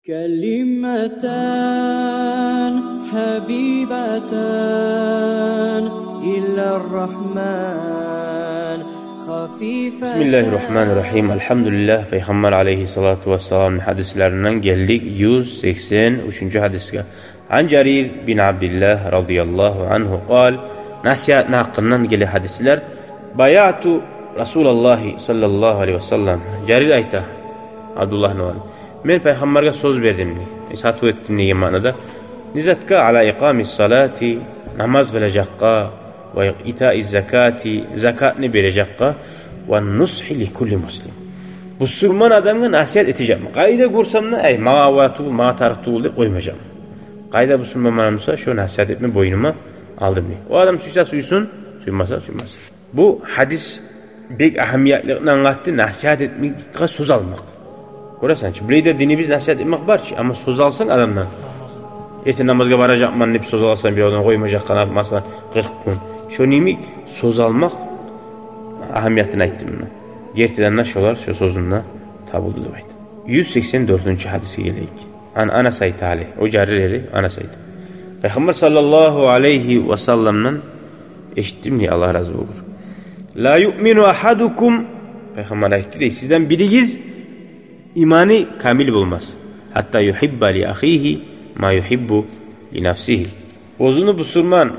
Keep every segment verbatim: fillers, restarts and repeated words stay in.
كلمتان حبيبتان إلى الرحمن خفيفتان. بسم الله الرحمن الرحيم. الحمد لله. Пайхаммар алейгьиссалату вассаламны гьадислеринден гелдик юз сексен уьчюнчю гьадисге. عن جرير بن عبد الله رضي الله عنه قال. Насигьатны гьакъындан геле гьадислер. بايعت رسول الله صلى الله عليه وسلم. Жарир айта, Абдуллагьны уланы: «Мен Пайхаммаргъа сёз бердим», — дей. Э, сатыв этдим деген маънада. Не затгъа? «على إقام الصلاة», намаз къылажакъгъа, «وإيتاء الزكاة», закатны бережекге, «والنصح لكل مسلم». Бусурман адамгъа насигьат этежекмен. Къайда гёрсем де, «Ай, магъа авара тюгюл, магъа тарыкъ тюгюл», — деп къоймажакъман. Къайда бусурман адам буса, шо насигьат этме бойнума алдым, дей. О адам сюйсе сюйсюн, сюймесе сюймесин. Бу гьадис бек агьамиятлыкъны англатды, насигьат этмекге сёз алмакъ. Гёресен чи, булайда динибиз насигьат этмек бар чы, амма сёз алсанг адамдан, «Эртен намазгъа баражакъман», — деп сёз аласан, бир адам къоймажакъ къана, масала, къыркъ гюн. Шону йимик сёз алмакъ агьамиятын айтды мунда. Гертиден де шолар шо сёзюнде табулду деп айта. Юз сексен дёртюнчю гьадисге гелейик. عن أنس айта гьали. О Жарир эди, Анас айта. Пайхаммар саллаллагьу алайгьи васалламдан эшитдим, дей, Аллагь рази болгъур. «لا يؤمن أحدكم», Пайхаммар айтды, дей, «сизден биригиз иманы камил болмас. حتى يحب لأخيه ما يحب لنفسه». Оьзюню бусурман,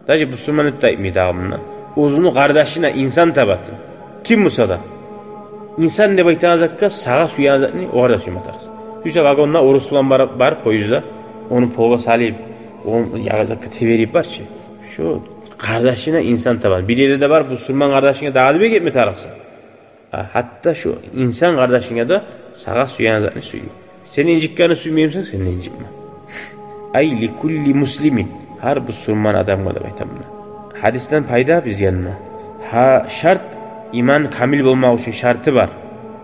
даже бусурман деп де айтмай дагъы мунда, оьзюню къардашына инсан табады. Ким буса да. Инсан деп айтагъан затгъа, сагъа сюеген затны огъар да сюйме тарыкъсан. Сюйсе вагонда орус булан барып, барып поездда, ону полгъа салып, ону ягъа затгъа теберип бар чы. Шо къардашына инсан табады. Бир ерде де бар, бусурман къардашынга дагъы да бек этме тарыкъсан. А, гьатта шо инсан къардашынга да сагъа сюеген затны сюй. Сен инжитгенни сюймеймисен, сен де инжитме. «أي لكل مسلم», гьар бусурман адамгъа деп айтаман. Гьадисден пайда бизге не? Гьа, шарт, иман камил болмакъ учун шарты бар.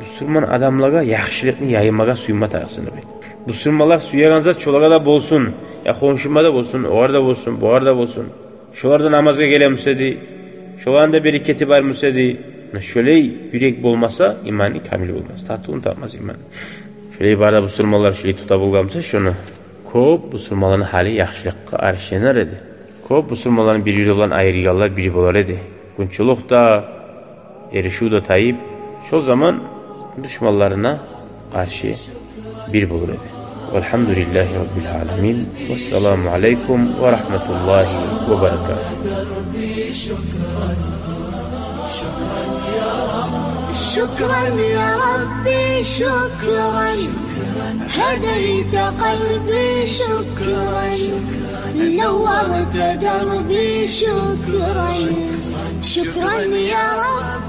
Бусурман адамлагъа яхшылыкъны яймагъа сюйме тарыкъсан деп айта. Бусурманлар сюеген зат шолагъа да болсун, я хоншума да болсун, огъар да болсун, бугъар да болсун. Шолар да намазгъа геле буса эди, шоланы да берекети бар буса эди. Муна шолай юрек болмаса, иманы камил болмас. Татывун тапмас иман. Шолай бары да бусурманлар шолай тута болгъан буса шону, кёп бусурманланы гьалы яхшылыкъгъа аришленер эди. Кёп бусурманланы бир-бири булан айрылгъанлар бир болар эди. Къыйынчылыкъ да, эришив де тайып, шо заман душманларына къаршы бир болур эди. والحمد لله رب العالمين. والسلام عليكم ورحمة الله وبركاته. شكرا يا ربي، شكرا، هديت قلبي، شكرا، نورت دربي، شكرا، شكرا يا رب.